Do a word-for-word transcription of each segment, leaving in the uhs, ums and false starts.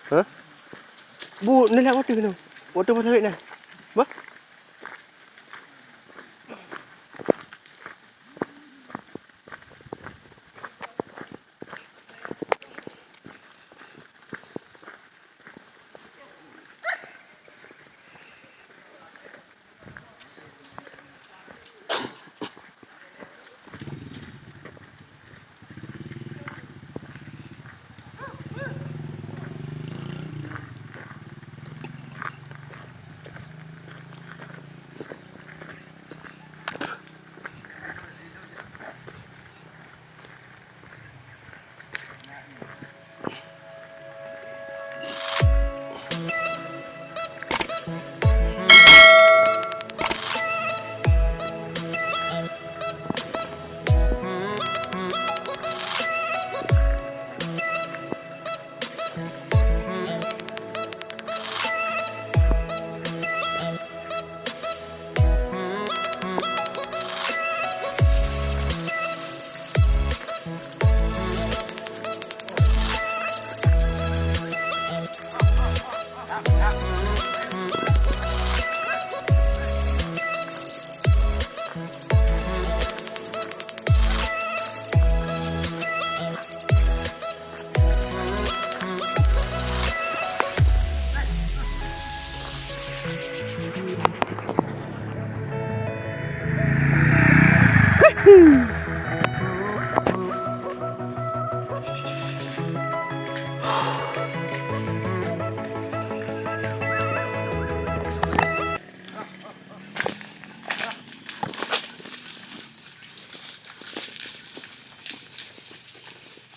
Hah? Bu, ni lah water tu. Water pasal na. Bah?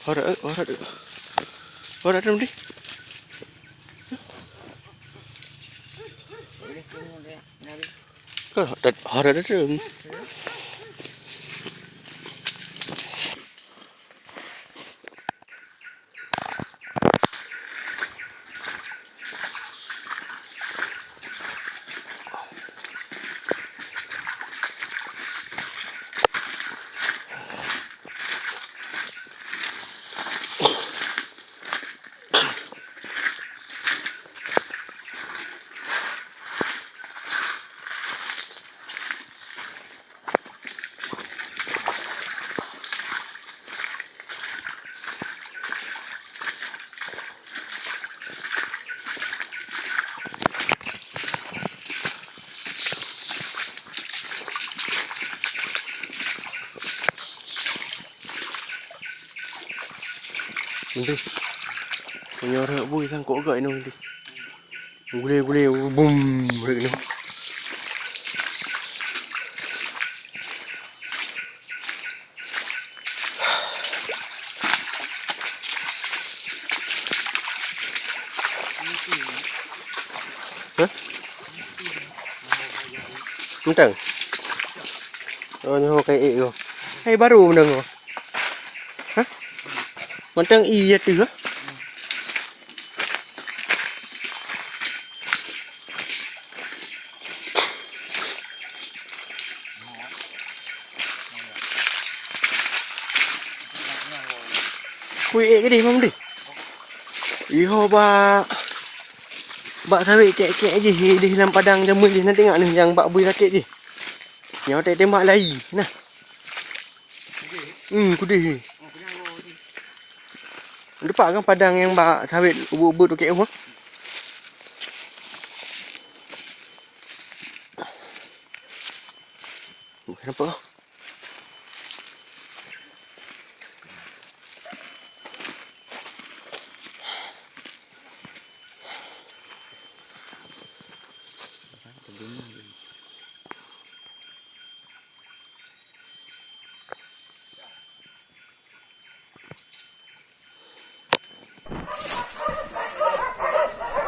Horat, eh, horat, eh. Horat tu, Mudi. Horat, horat tu. Nanti. Meunyoe rhot bui sangkok gak inoe nanti. Gule-gule, bum, rhot inoe. Hah? Mantong? Oh, nyoe kai ék go. Hai baru mantong go. Hah? Mantong ie ateueh, hah? Kui ék keudeh, Mam, deh. Iho bak, bak sawét cek-cek jih, deh lam padang jameun jih, na teuingat neuh nyang bak bui sakét jih. Nyoe teuh tembak lai, nah. Hmm, keudeh. Nampak kan padang nyang bak sawét ubit-ubit tu kek rumah? Nampak?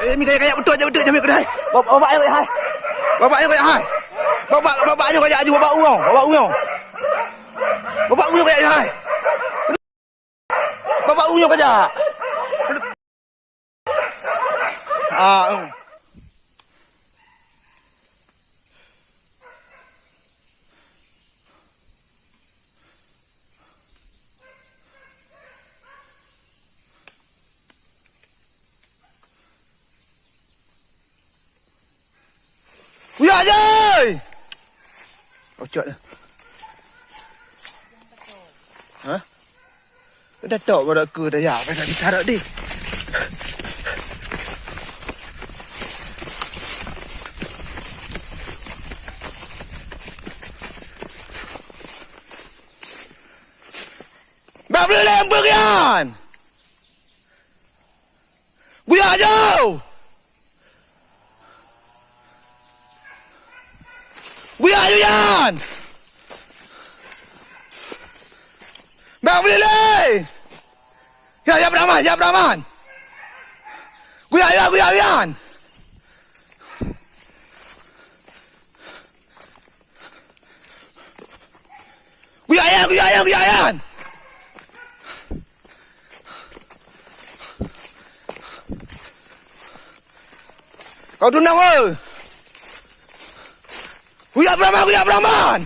Eh, mi kaya-kaya beutôi, beutôi, jamé keudai. Bapak, bapak, eh, hai. Bapak, eh, hai. Bapak, bapak, eh, kaya aju, bapak uyo, bapak uyo. Bapak uyo kaya hai. Bapak uyo kaya. Ah, eh. Kuyak jai! Ocok dah. Hah? Dah tok badak ke dah ya, dah ditarok deh. Bak Beuleuleng peue nyan! Kuyak jai! Kuyak jai nyan! Bak Beuleuleng! Ya, ya, Abdurrahman, ya, Abdurrahman! Kuyak jai, kuyak jai nyan! Kuyak nyan, kuyak nyan, kuyak nyan! Kau tunang, weh! Kuyak Abdurrahman, kuyak Abdurrahman!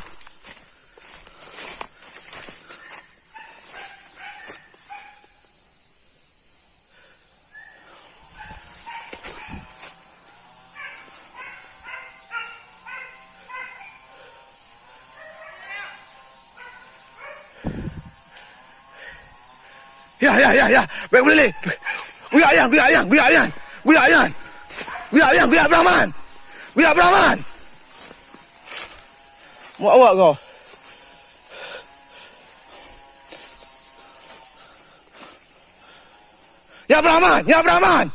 Ya, ya, ya, ya. Baik, boleh, leh. Kuyak nyan, kuyak nyan, kuyak nyan. Kuyak nyan. Kuyak nyan, kuyak Abdurrahman. Kuyak Abdurrahman. Muak awak kau. Ya Abdurrahman, ya Abdurrahman.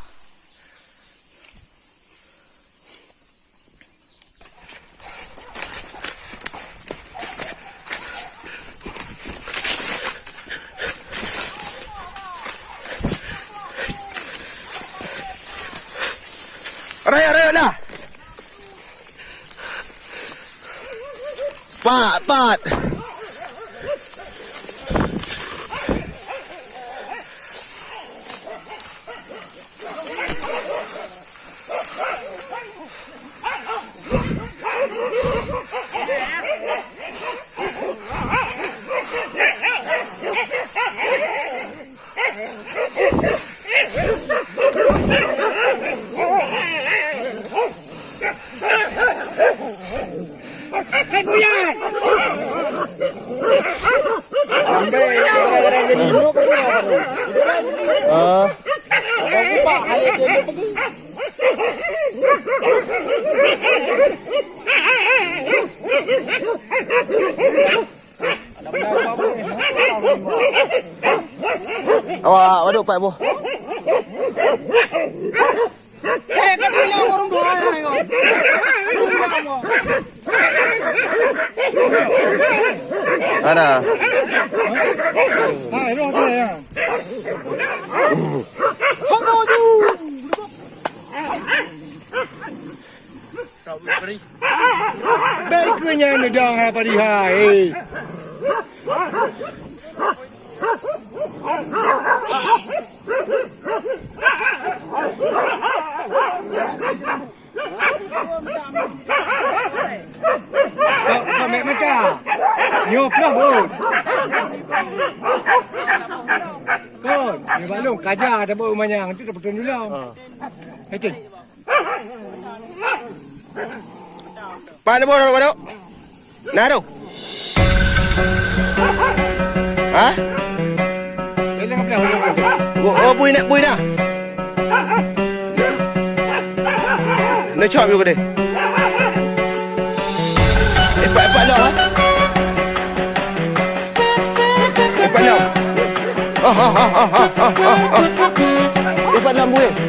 Raya, raya lah. Pat, pat. Awak, waduk pat boh. Ada. Bèk keu nyan neudong hai padihai. Kok, kok mèk mata. Nyoe ploh beuet. Kon, nyoe balong kaja tabeuet manyang tu dah beutôi dulong. Ha. Itu. Pak Lebo, Pak Lebo. Nah, tu. Ha? Oh, oh, bui nak, bui dah. Nak cop juga deh. Epak, epak lam, ha? Epak lam. Ah, ah, ah. Epak lam, bui.